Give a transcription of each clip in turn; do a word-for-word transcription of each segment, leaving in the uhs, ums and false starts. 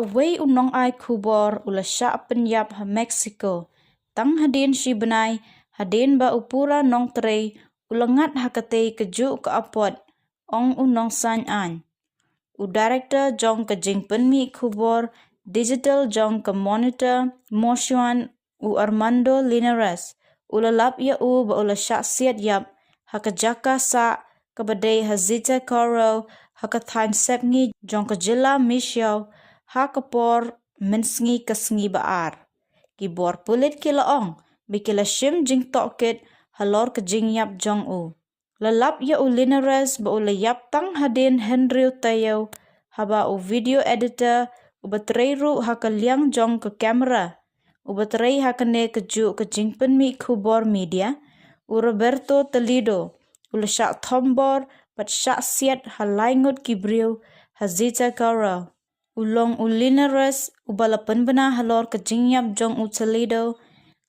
Uwei u nongai khubor u la shah pynïap ha Mexico tang hadien shi bnai, hadien ba u pura nongtrei u la ngat ha katei kajuh ka apot, ong u nongsaiñ aiñ. U director jong ka jingpynmih khubor digital jong ka Monitor Moshuan, u Armando Linares, u la lap ïa u ba u la shah siat ïap ha ka jaka sah kaba dei ha Zita Caro, ha ka thaiñ Sepngi jong ka jylla Michoacán, ha ka por mynsngi ka sngi ba ar. Ki bor pulit ki la ong ba ki la shim jingtohkit halor ka jingïap jong u. La lap ïa u Linares ba u la ïap tang hadien hynriew taïew, haba u video editor uba trei ruh ha ka liang jong ka camera, uba trei ha kane kajuh ka jingpynmih khubor media, u Roberto Toledo, u la shah thombor bad shah siat ha lai ngut ki briew ha Zita Caro. U long u Linares uba la pynbna halor ka jingïap jong u Toledo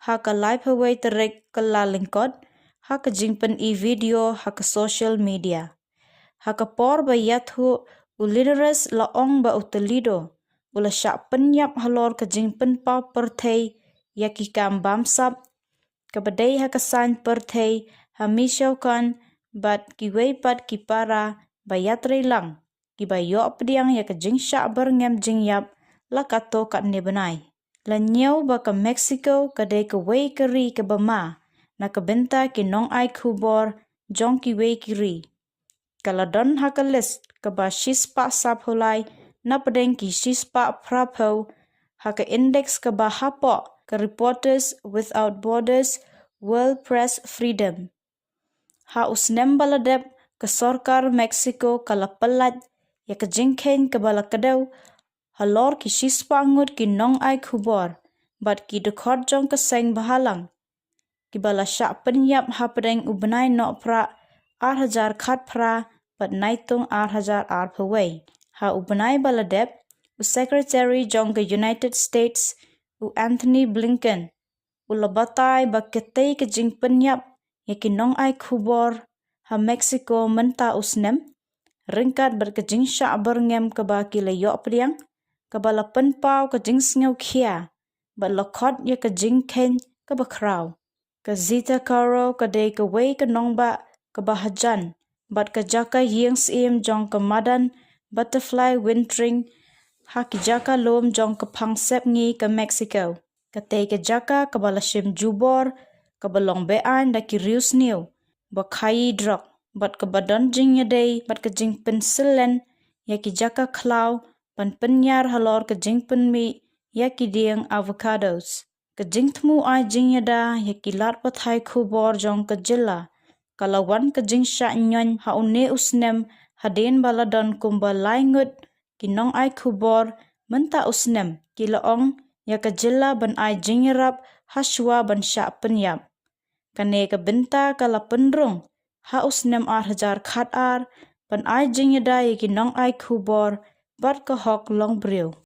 ha ka laiphew wei tarik Kyllalyngkot, ha ka jingpyni video ha ka social media. Ha ka por ba ïathuh, u Linares la ong ba u Toledo u la shah pynïap halor ka jingpynpaw pyrthei ïa ki kam bamsap kaba dei ha ka saiñ pyrthei ha Michoacán bad kiwei pat ki para ba ïatreilang kiba ïoh pdiang ïa ka jingshah byrngem jingïap la katto katne bnai. La ñiew ba ka Mexico ka dei kawei ka ri kaba ma na ka bynta ki nongai khubor jong kiwei ki ri. Ka la don ha ka list kaba shispah saphew lai na pdeng ki shispah phraphew ha ka index kaba hapoh ka Reporters Without Borders World Press Freedom. Ha u snem ba la dep, ka sorkar Mexico ka la pyllait ïa ka jingkheiñ kaba la kdew halor ki shispah ngut ki nongai khubor bad ki dkhot jong ka seng bhalang kiba la shah pynïap hapdeng u bnai Nohprah ar hajar khatphra bad Naitung ar hajar arphew wei. Ha u bnai ba la dep, u Secretary jong ka United States, u Antony Blinken, u la batai ba katei ka jingpynïap ïa ki nongai khubor ha Mexico mynta u snem, ryngkat bad ka jingshah byrngem kaba ki la ïoh pdiang, kaba la pynpaw ka jingsngewkhia bad la khot ïa ka jingkheiñ kaba khraw. Ka Zita Caro ka dei kawei ka nongbah kaba hajan bad ka jaka ïing syiem jong ka madan Butterfly Wintering ha ki jaka lum jong ka phang Sepngi ka Mexico. Katei ka jaka kaba la shim jubor, kaba long be-aiñ da ki riewsniew ba khaïi drok bad kaba don jingïadei bad ka jingpynsyllok ïa ki jaka khlaw ban pynïar halor ka jingpynmih ïa ki dieng avocados. Ka jingthmu ai jingïada ïa ki lad pathai khubor jong ka jylla ka la wan ka jingshah ñion ha une u snem, hadien ba la don kumba lai ngut ki nongai khubor mynta u snem ki la ong ïa ka jylla ban ai jingïarap hashwa ban shah pynïap. Kane ka bynta ka la pynrung ha u snem ar hajar khatar ban ai jingïada ïa ki nongai khubor bad ka hok longbriew.